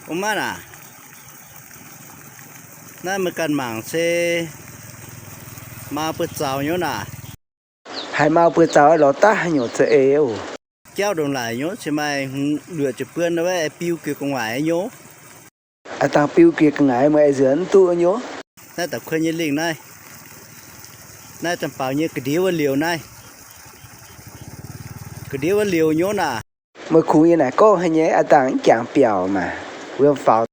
Ov, maiv naaic, naaiv meih ganh mangc se maa buoz zaux nyei naaic. Haiz maa buoz zaux lorz daaih haaix nyungc za'eix oc. Jauv ndongc laic nyei, se maaih hmz luoqc ziepc buon wuov, biu guiex gu'nguaaic nyei. Aa, dangh biu guiex gu'nguaaic meih aengx nzuonx mv duqv nyei. Naaiv da'kuon nyei lingh naaiv, naaiv zanc baaux nyei ga'ndiev wuov liouc naaiv. Ga'ndiev wuov liouc nyei naaic. Meih kungx yie naaic gorngv haaix nyei, aa dangh mv jangx biaux maah, wuom faaux.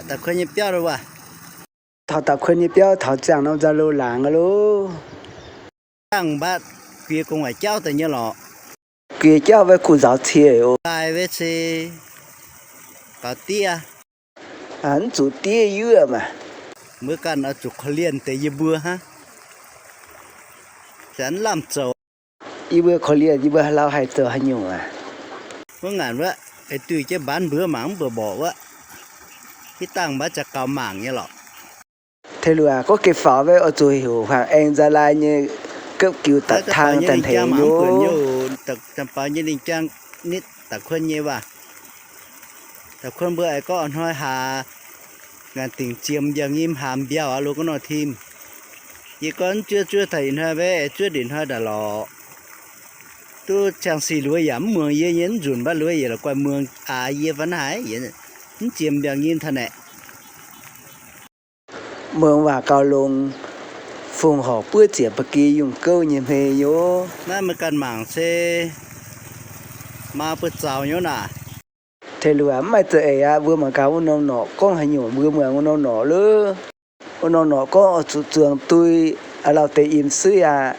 Da'kuon nyei biauv wuov. Taux da'kuon nyei biauv taux ziangh norm nzauh lo laangz aqv loh. Dangh mbatv guiex gu'nguaaic jauv daaih nyei lorqc. Guiex jauv wuov kuh nzaaux cie oc. Daaih wuov se gaux diev. Mv zuqc diev yuoqv maah. Mbuo ganh oix zuqc korv-lienh deix yie mbuo hnangv. Zanc lamh zoux. Yie mbuo korv-lienh yie mbuo haaix lauh haih zoux haaix nyungc aqv. Wuov ngaanc wuov, ei duih jienv mbaanv mbuov mangc mv buoz mborqc wuov. Hitv dangh mbatv za'gaux mangc nyei lorqc. Tengx luoqc gorngv geh faaux wuov oix zuqc heuc huaang aengx nzaa lai nyei gapv giux da'tang daaih hneix nyei. Zanc baaux nyei lingh jang nitv da'kuon nyei waac. Da'kuon mbuo aengx gorngv hnoi hlaax ngaanc dingc ziemx mbiauz nyim hlaax mbiauh aqv loh gorngv nor tim. Yie gorngv mv zuov zuov taux ih hnoi wuov, zuov ndiev hnoi daaih lorqc. Duqv ciangh sic luoz yaac mv muangx yie nyei, mv nzunc mbatv luoz yie la'guaih muangx aax yie fai naaic, mv ziemx mbiauz nyim taux naaic. Muangx waac gauh longx, fongc horc buov ziec ba'gi yungh gouv nyei hmei nyei. Naaiv meih ganh mangc se maa buoz zaux nyei naaic. Tengx luoqc mv maaih za'eix aqv. Mbuo mangc gaax wuov norm norqc gorngv haaix nyungc, mbuo muangx wuov norm norqc lov. Wuov norm norqc gorngv oix zuqc zuangx dui, lauh deix im suiv aqv.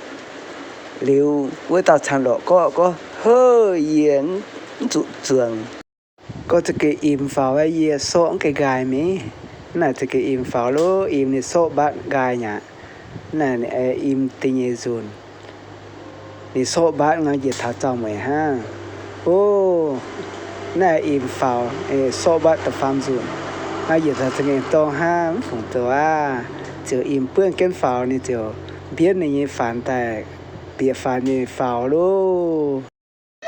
Liuz wuov dauh cang lorqc gorngv, gorngv, Hov, yie mv zuqc zuangx. Gorngv za'gengh im faaux aqv, yie sorqv mv gaengh nqaai mingh. Naaic za'gengh im faaux lov, im ninh sorqv mbatv nqaai nyei aqv. Naaic im da'nyeic nzunc, ninh sorqv mbatv nqaai njiec taux zaux mueic hnangv. O, naaiv im faaux, sorqv mbatv da'faam nzunc, nqaai njiec taux za'ngaengc dorngh hnangv, mv fungc zoux aqv. Ziouc im buonv jienv faaux, ninh ziouc mbienv ninh nyei faanx daaih, bieqc faanx mingh faaux lov.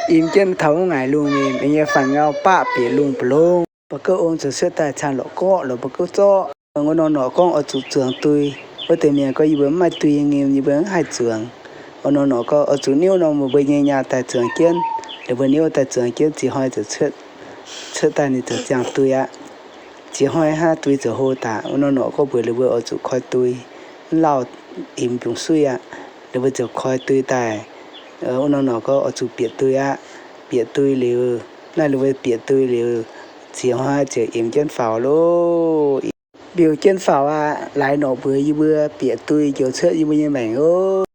Im jienv taux wuov ngaaic lungh mingh, ninh nyei faanx ngau baqv bieqc lungh mbu'longv. Ba'gouv ong ziouc cuotv daaih cang lorqc gorqv lorz ba'gouv zorqv, Wuov norm norqc gorngv oix zuqc zuangx dui. Wuov deix mienh gorngv, Yie mbuo mv maaih dui nyei ngim, yie mbuo mv haih zuangx. Wuov norm norqc gorngv, Oix zuqc niouv norm mbuo nyei nyaah daaih zuangx jienv. Ninh mbuo niouv daaih zuangx jienv, ziex hnoi ziouc cuotv, cuotv daaih ninh ziouc ziangh dui aqv. Ziex hnoi hnangv dui ziouc hlo daaih. Wuov norm norqc gorngv mbuox ninh mbuo oix zuqc koi dui, mv lauh im mbiungc suiv aqv. Ninh mbuo ziouc koi dui daaih. Wuov norm norqc gorngv oix zuqc bieqc dui aqv. Bieqc dui liuz, naaiv ninh mbuo bieqc dui liuz, ziex hnoi ziouc imx jienv faaux loh. Mbiungc jienv faaux aqv. Laaix norqc mbuox yie mbuo bieqc dui njoux cuotv yie mbuo nyei maengc oc.